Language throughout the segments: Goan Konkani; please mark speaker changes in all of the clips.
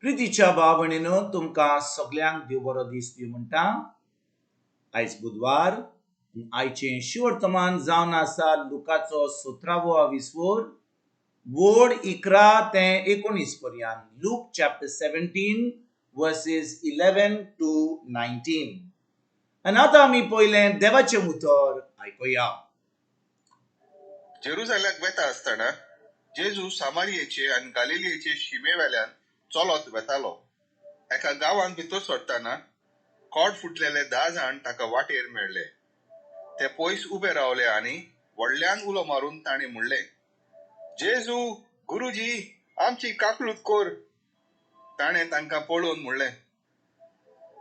Speaker 1: प्रितीच्या भाव भयणीनो, तुमकां सगल्यांक देव बरो दीस दिवं म्हणटा. आयज बुधवार. आयचें शिवर्तमान जावन आसा लुकाचो सतरावो विस्वोर वोड 11 ते 19 पर्यंत. Luke chapter 17 verses 11 to 19. आनी आतां आमी पयलें देवाचें उतर आयकुया.
Speaker 2: जेरुजाल्याक वेता आसतना जेजू सामारियेचे आनी गालिलियेचे शिमे वेल्यान चलत वेतालो. एका गांवांत भितर सरतना कोड फुटलेले 10 जाण ताका वाटेर मेळ्ळे. ते पयस उबे रावले आनी व्हडल्यान उलो मारून ताणें म्हणलें, जेजू गुरुजी, आमची काकलूत कर. ताणें तांकां पळोवन म्हणलें,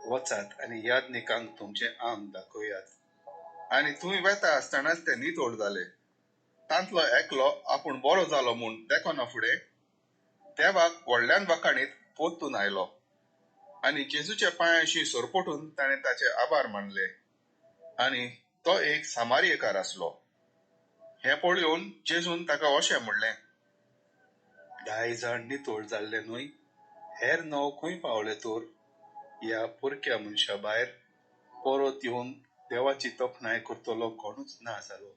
Speaker 2: वचात आनी याज्ञिकांक तुमचें आंग दाखयात. आनी थंय वेता आसतनाच ते नितळ जाले. तांतलो एकलो आपूण बरो जालो म्हूण देखना फुडें देवाक व्हडल्यान वाखाणीत परतून आयलो आनी जेजूच्या पांयांशी सरपटून ताणें ताचे आभार मानले. आनी तो एक सामारियेकार आसलो. हें पळोवन जेजून ताका अशें म्हणलें, 10 जाण नितळ जाल्ले न्हय, हेर 9 खंय पावले तर? ह्या परक्या मनशा भायर परत येवन देवाची तोखणाय करतलो कोणूच ना जालो.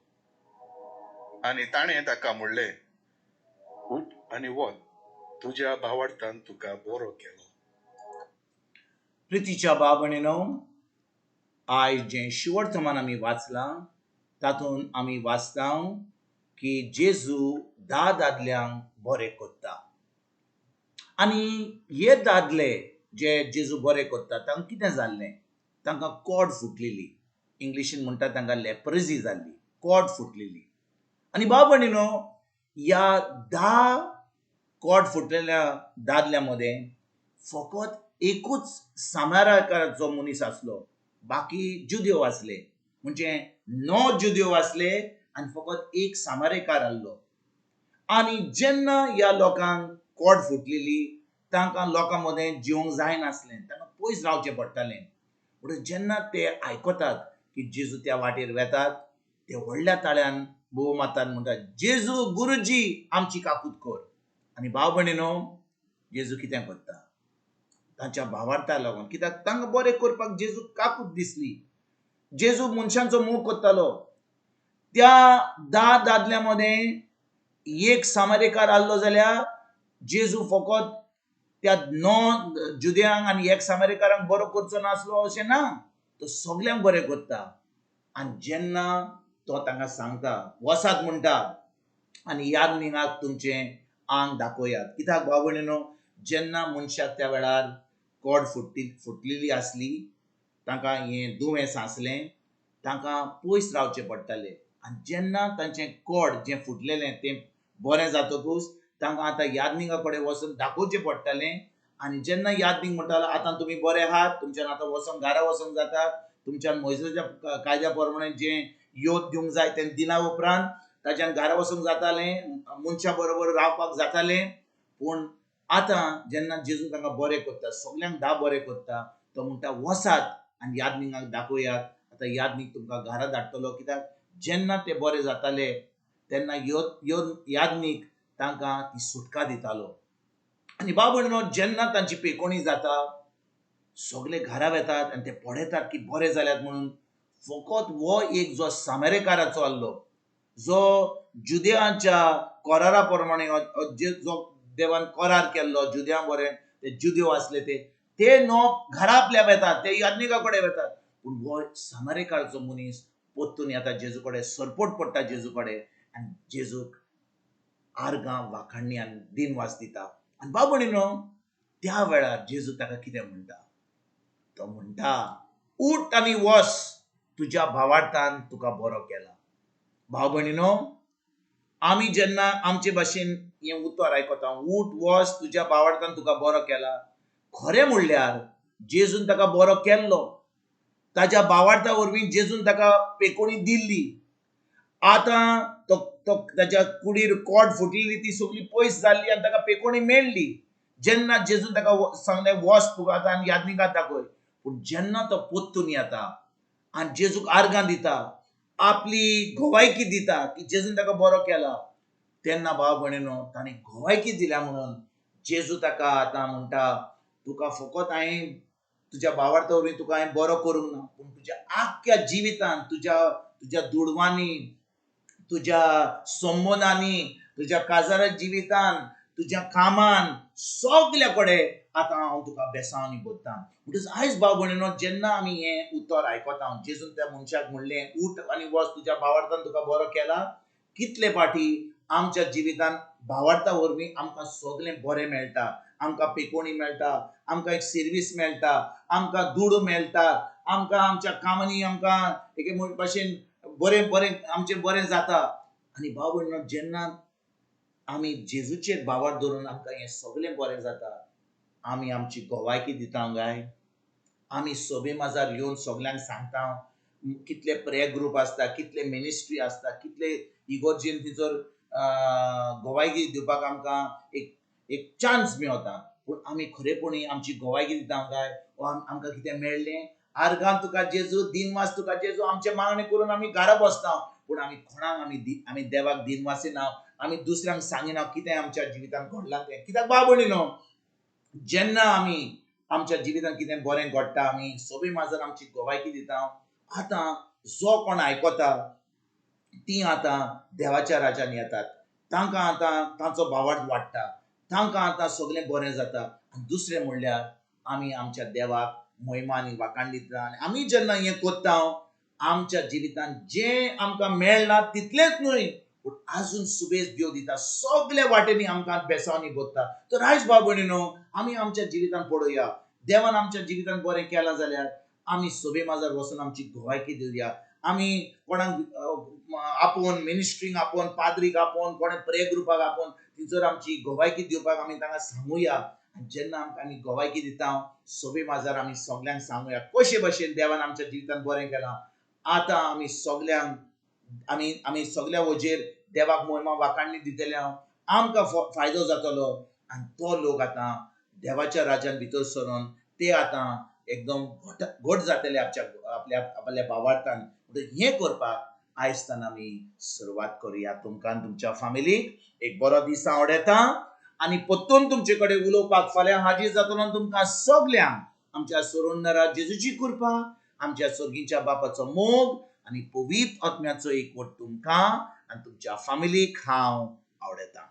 Speaker 2: आनी ताणें ताका म्हणलें, उठ आनी वच, तुज्या भावार्थान तुका बरो केलो.
Speaker 1: प्रितीच्या भाव भयणीनो, आयज जें शिवर्तमान आमी वाचलां तातूंत आमी वाचता की जेजू 10 दादल्यांक बरे करता. आनी हे दादले जे जेजू बरे करता तांकां कितें जाल्लें? तांकां कोड फुटलेली. इंग्लिशीन म्हणटा तांकां लेप्रजी जाल्ली, कोड फुटलेली. आनी भाव भयणीनो, ह्या 10 कोड फुटलेल्या दादल्या मदें फकत एकूच सामाराकाराचो मनीस आसलो, बाकी जुदेव आसले. म्हणजे 9 जुदेव आसले आनी फकत एक सामारेकार आसलो. आनी जेन्ना ह्या लोकांक कोड फुटलेली तांकां लोकां मदें जिवंक जायनासलें, तांकां पयस रावचें पडटालें. म्हणून जेन्ना ते आयकतात की जेजू त्या वाटेर वेतात, ते व्हडल्या ताळ्यान बोव मारतात, म्हणटात, जेजू गुरुजी, आमची काकूत कर. आनी भाव भयणीनो, जेजू कितें करता? तांच्या भावार्था लागून, कित्याक तांकां बरें करपाक जेजू काकूत दिसली. जेजू मनशांचो मोग करतालो. त्या 10 दादल्यां मदें एक सामारेकार आसलो जाल्यार जेजू फकत त्या 9 जुद्यांक आनी एक सामारेकारांक बरो करचो नासलो अशें ना, तो सगल्यांक बरें करता. आनी जेन्ना तो तांकां सांगता, वसात म्हणटा आनी याज्ञिकाक तुमचें आंग दाखयात. कित्याक भाव भयणीनो, जेन्ना मनशाक त्या वेळार कोड फुटलेली आसली, तांकां हें दुयेंस आसलें, तांकां पयस रावचें पडटालें. आनी जेन्ना तांचें कोड जें फुटलेलें तें बरें जातकूच तांकां आतां याज्ञिका कडेन वचून दाखोवचें पडटालें. आनी जेन्ना याज्ञीक म्हणटालो, आतां तुमी बरे आहात, तुमच्यान आतां वचोंक घरा वचोंक जाता, तुमच्यान मोयजेच्या कायद्या प्रमाणे जें योद दिवंक जाय तें दिल्या उपरांत ताच्यान घरा वचूंक जातालें, मनशा बरोबर रावपाक जातालें. पूण आतां जेन्ना जेजू तांकां बरें करता, सगल्यांक 10 बरें करता, तो म्हणटा वसात आनी याज्ञिकाक दाखयात, आतां याज्ञीक तुमकां घरा धाडटलो. कित्याक जेन्ना ते बरे जाताले तेन्ना याज्ञीक तांकां ती सुटका दितालो. आनी भाव भयणीनो, जेन्ना तांची पेकोणी जाता, सगले घरा वेतात आनी ते पळयतात की बरे जाल्यात म्हणून. फकत हो एक जो सामेरेकाराचो आसलो, जो जुदेवांच्या करारा प्रमाणे जो देवान करार केल्लो जुदेवां बरें, ते जुदेव आसले, ते 9 घरा आपल्या वेतात, ते याज्ञिका कडेन वेतात. पूण हो सामारेकाराचो मनीस परतून येता जेजू कडेन, सरपट पडटा जेजू कडेन आनी जेजूक आर्गां वाखाणणी आनी दिनवास दिता. आनी भाव भयणीनो, त्या वेळार जेजू ताका कितें म्हणटा? तो म्हणटा, उठ आनी वस, तुज्या भावार्थान तुका बरो केला. भाव भयणीनो, आमी जेन्ना आमचे भाशेन हें उतर आयकता, उठ वस, तुज्या भावार्थान तुका बरो केला, खरें म्हणल्यार जेजून ताका बरो केल्लो. ताच्या भावार्था वरवीं जेजून ताका पेकोणी दिल्ली. आतां तो ताच्या कुडीर कोड फुटलेली ती सगळी पयस जाल्ली आनी ताका पेकोणी मेळ्ळी. जेन्ना जेजून ताका सांगलें, वस तुका आतां आनी याज्ञिकाक दाखय. पूण जेन्ना तो परतून येता आनी जेजूक आर्गां दिता, आपली गवायकी दिता की जेजून ताका बरो केला, तेन्ना भाव भयणीनो, ताणें गवायकी दिल्या म्हणून जेजू ताका आतां म्हणटा, तुका फकत हांवें तुज्या भावार्था वरवीं तुका हांवें बरो करूंक ना, पूण तुज्या आख्ख्या जिवितान, तुज्या तुज्या दुडवांनी, तुज्या संबंदांनी, तुज्या काजारा जिवितान, तुज्या कामान, सगल्या कडेन आतां हांव तुका बेसांव भरता. म्हणटकच आयज भाव भयणीनो, जेन्ना आमी हें उतर आयकता, जेजून त्या मनशाक म्हणलें उठ आनी वच, तुज्या भावार्थान तुका बरो केला. कितले फावटी आमच्या जिवितान भावार्था वरवीं आमकां सगलें बरें मेळटा, आमकां पेकोणी मेळटा, आमकां एक सर्वीस मेळटा, आमकां दुडू मेळटा, आमकां आमच्या कामांनी आमकां एके भाशेन बरें बरें आमचें बरें जाता. आनी भाव भयणीनो, जेन्ना आमी जेजूचेर भावार्थ दवरून आमकां हें सगलें बरें जाता, आमी आमची गोवायकी दिता काय? आमी सभे माजार येवन सगल्यांक सांगता, कितले प्रेयर ग्रूप आसता, कितले मिनिस्ट्री आसता, कितले इगोर्जीन थंयसर गोवायकी दिवपाक आमकां एक एक चान्स मेळता, पूण आमी खरेपणी आमची गोवायकी दिता काय? वा आमकां कितें मेळ्ळें? आर्गां तुका जेजू, दिनवास तुका जेजू, आमचें मागणें करून आमी घरा बसता, पूण आमी कोणाक आमी देवाक दिनवासिना, आमी दुसऱ्यांक सांगिना कितें आमच्या जिवितांत घडलां तें. कित्याक भाव भयणीनो, जेन्ना आमी आमच्या जिवितांत कितें बरें घडटा, आमी सभे माजार आमची गोवायकी दिता. आतां जो कोण आयकता ती आतां देवाच्या राज्यान येतात, तांकां आतां तांचो भावार्थ वाडटा, तांकां आतां सगलें बरें जाता. आनी दुसरें म्हणल्यार आमी आमच्या देवाक महिमा आनी वाखाण दिता. आनी आमी जेन्ना हें करता, आमच्या जिवितांत जें आमकां मेळना तितलेंच न्हय, पूण आजून सुबेज देव दिता, सगल्या वाटेंनी आमकां बेसांवनी भरता. तर आयज भाव भयणीनो, आमी आमच्या जिवितांत पळोवया, देवान आमच्या जिवितांत बरें केलां जाल्यार आमी सभे माजार वचून आमची गोवायकी दिवया. आमी कोणाक आपोवन, मिनिस्ट्रींक आपोवन, पाद्रीक आपोवन, कोणें प्रेयर ग्रुपाक आपोवन थंयसर आमची गोवायकी दिवपाक आमी तांकां सांगुया. आनी जेन्ना आमकां आमी गोवायकी दिता, सभे माजार आमी सगल्यांक सांगुया कशे भशेन देवान आमच्या जिवितांत बरें केलां. आतां आमी सगल्यांक आमी आमी सगल्या वजेर देवाक महिमा वाखाणणी दितले, आमकां फायदो जातलो. आनी तो लोक आतां देवाच्या राज्यान भितर सरून ते आतां एकदम घट घट जातले आमच्या आपल्या आपल्या भावार्थान. म्हणटकच हें करपाक आयजतान आमी सुरवात करुया. तुमकां तुमच्या फामिलीक एक बरो दीस आवडटा आनी परतून तुमचे कडेन उलोवपाक फाल्यां हाजीर जातलो. तुमकां सगल्यांक आमच्या सोडून जेजूची कृपा, आमच्या सर्गीच्या बापाचो मोग आनी पवित्र आत्म्याचो एकवट तुमकां आनी तुमच्या फामिलीक हांव आवडटा.